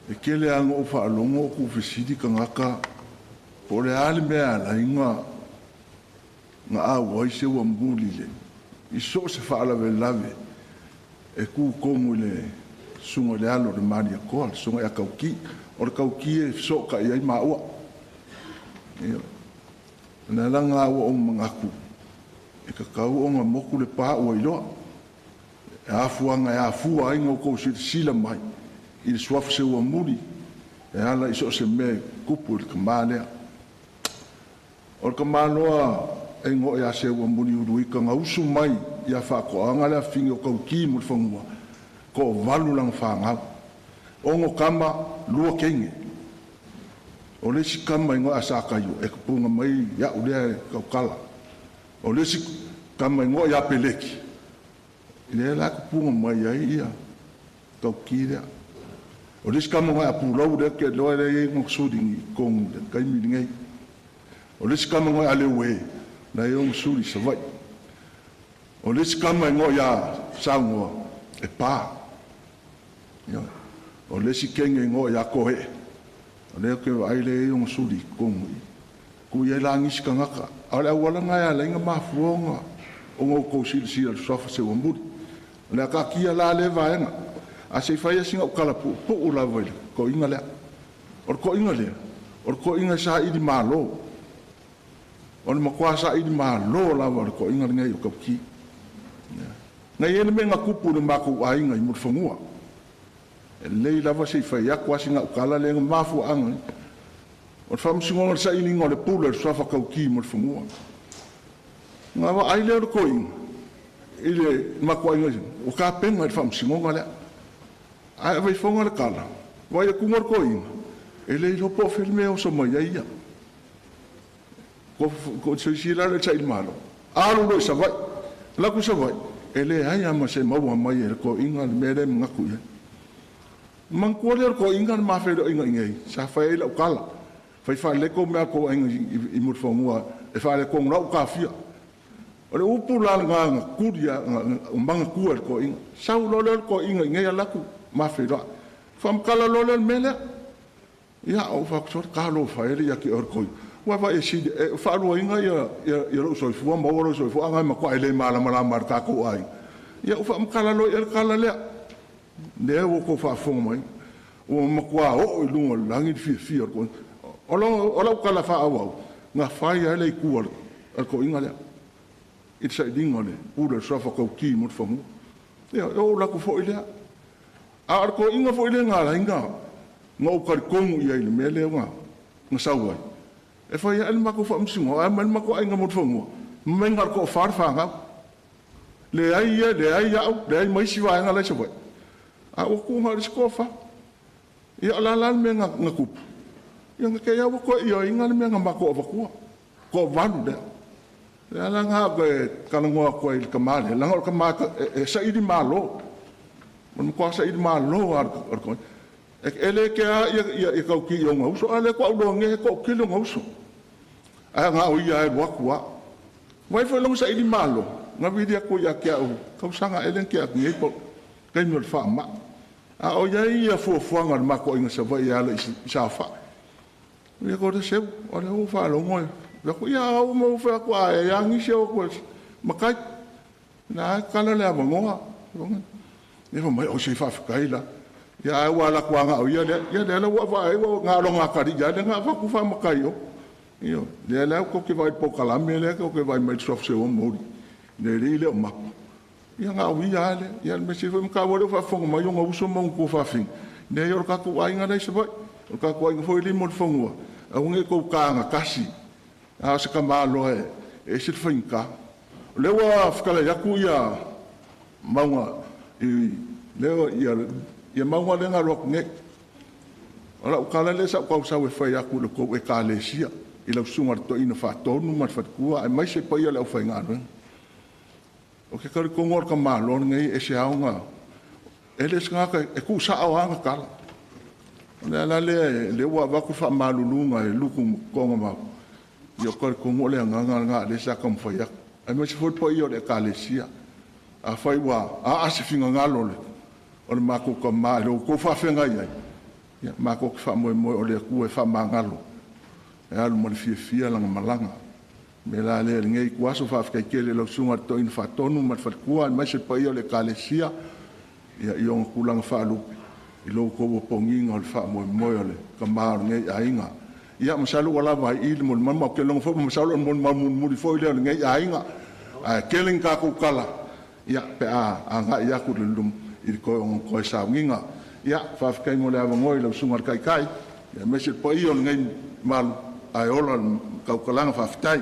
E tele lava ina ou faalogo o tuufesili tagata po o le a le mea e ala ai ona auai Seuamuli i so o se faalavelave e tu tonu i le susuga i le alo o le Malietoa, le susuga ia Tauti. O le Tauti e fesootai i ai maua. Ioe. O le ala lena ua ou manatu e tatau ona motu le pa ua iloa, e afuaga e afua ai ona outou silasila mai i le suafa Seuamuli e ala i so o se mea e tupu i le tama lea. O le tamaloa e igoa ia Seuamuli Uluita na usu mai ia Faatoaga le afafine o Tauti Mulifanua, e toavalu lana fanau, 6 tama, 2 teine. O le isi tama e igoa ia Sataio e tupuga mai au lea e tautala. O le isi tama e igoa ia Peleti, lea la e tupuga mai ai Tauti lea. O le isi tama e igoa ia Pulou lea ou te iloa lea e i ai ona suli i totonu i le taimi lenei. O le isi tama e igoa ia Leue, la e i ai ona suli i Savaii. O le isi tama e igoa ia Saunoa, e Pa. Ioe. O le isi teine e igoa ia Koee, o lea ou te vaai o lea e i ai ona suli i totonu i i. Tuu i ai la nisi tagata, a o le auala lena e ala ai ona mafua ona outou silasila i le suafa Seuamuli. O le a taatia la lea vaega, ae se i fai lava sina au tala puupuu lava i le toeaina lea. O le toeaina lea, o le toeaina e saili malo. O le matua saili malo lava o le toeaina lenei o Tauti. Na i ai le mea na tupu i le matou aiga i Mulifanua, e lelei lava se i fai atu lava sina au tala lea na mafuaaga o le faamasinoga o le sailiga o le pule o le suafa Tauti Mulifanua. Ona vaai lea o le toeaina i le matou aiga ua tapena i le faamasinoga lea. Ae ave ifoga le tala, vaai atu le toeaina, e le iloa po o fea le mea e oso mai ai ia. Silasila la i le sailimalo, alu loa i Savaii, alu atu i Savaii, e leai lava ma se maua mai e le toeaina le mea lea e manatu i ai. Manatua lea o le toeaina le ma feiloaiga i inei, sa fai ai lau tala, fai faalelei tou mea a le tou aiga i Mulifanua e faaletonu o la e ua taofia. O le upu la lena na tuli na manatua e le toeaina. Sau loa lea o le toeaina i inei alu atu ma feiloai, faamatala loa lea o le mea lea. Ia, ou fai atu, sole talofa e, e le i ia te oe le toeaina. Ua e vaai e sili, e faaluaina lou soifua ma maua lou soifua ae na e matuai le malamalama lava i le tatou aiga. Ia ou faamatala loa i ai le tala lea, lea ua outou faafofoga mai, ua matua oo i luga o le lagi le fiafia o le toeaina. O lau tala faaauau, na fai lava le itu a le toeaina lea i le sailiga o le pule o le suafa Tauti Mulifanua. Ia, ou alu atu foi lea. A o le toeaina foi lea na ala ai ona ou talitonu i ai i le mea lea na sau ai, e fai ae le matou faamasinoga, ae omai le matou aiga Mulifanua, fai mai na o le toafa le fanau. Leai ia, leai au, leai ma isi vaega la e i Savaii, a ua tuu na o le isi toafa. Ia o le a la le mea na tupu? Ia na te i lava ua toe ioeina le mea na matou avatua, toavalu lea. O le ala lena ou te talanoa atu ai i le tama lea, leaga o le tama e saili malo. O le matua saili malo lava o le toeaina. E le kea ia Tauti i ona uso, a o lea faatoa ou iloa nei e toatele ona uso, ae na o ia lava e alu atu lava. Vaai foi i lona sailimalo, na vili atu ia te au i le tausaga ea lea na tea atu nei po o le taimi o le faamai, a o i ai fuafuaga a le matou aiga i Savaii e ala i saofai. Ia ko Seu, o lea ua ou faalogo e fai atu, ia au ma ou fai atu a i ai lava nisi e o atu e matai, o lea lava e tatala le avanoa. Ia fai mai, oi se faafetai la. Ia ae ua alu atu lava na o ia lea. Ia lea la ua e vaai ua na o lona atalii lava lea na avatu faamatai i o. Ioe. Lea la tou te vaai i le polokalame lea tou te vaai mai i le suafa Seuamuli, le alii lea o Mapu, ia na o ia lava lea. Ia o le mea sili foi ma taua o lea ua faafofoga mai ona uso ma ona tuafafine, leai o le tatou aiga la e i Savaii, o le tatou aiga foi lea i Mulifanua, aua ne i outou taga tasi, a o se tamaloa e ese le faigata. O lea ua fetalai atu ia Mauga i lea Mauga lea na alu atu nei. O lau tala lea sa ou tau sau e fai atu i le tou Ekalesia i lau Susuga i le Toeaina Faatonu ma le faletua aemaise le paia o le aufaigaluega. Ou te talitonu o le tamaloa lenei e ese lava ona… E le o se tagata e tuusao lava ana tala. O le ala lea o lea ua avatu le faamaluluga e lutu ma toga ma… Ia ou te talitonu o le agaga lena o lea sa taumafai atu, aemaise foi le paia o le Ekalesia. Afai ua aa se finagalo o le matou tama i lo outou faafeagai ai, Ia, matou te faamoemoe o le Atua e faamagalo, e alu ma le fiafia lana malaga. O le mea la lea i lenei ituaso, faafetai tele i lau Susuga i le Toeaina Faatonu ma le faletua aemaise le paia o le Ekalesia i ona tulaga faalupe i lo outou opogiga o le faamoemoe o le tama o lenei aiga. Ia masalo ua lava ai i i le molimau, ma ou te lagona foi masalo o le molimau mulimuli foi lea o lenei aiga, ae tele ni tatou tala pe a agai atu i le toe sauniga. Ia faafetai mo le avanoa i lau Susuga i le Taitai aemaise le paia o lenei malu, ae ola le tautalaga. Faafetai.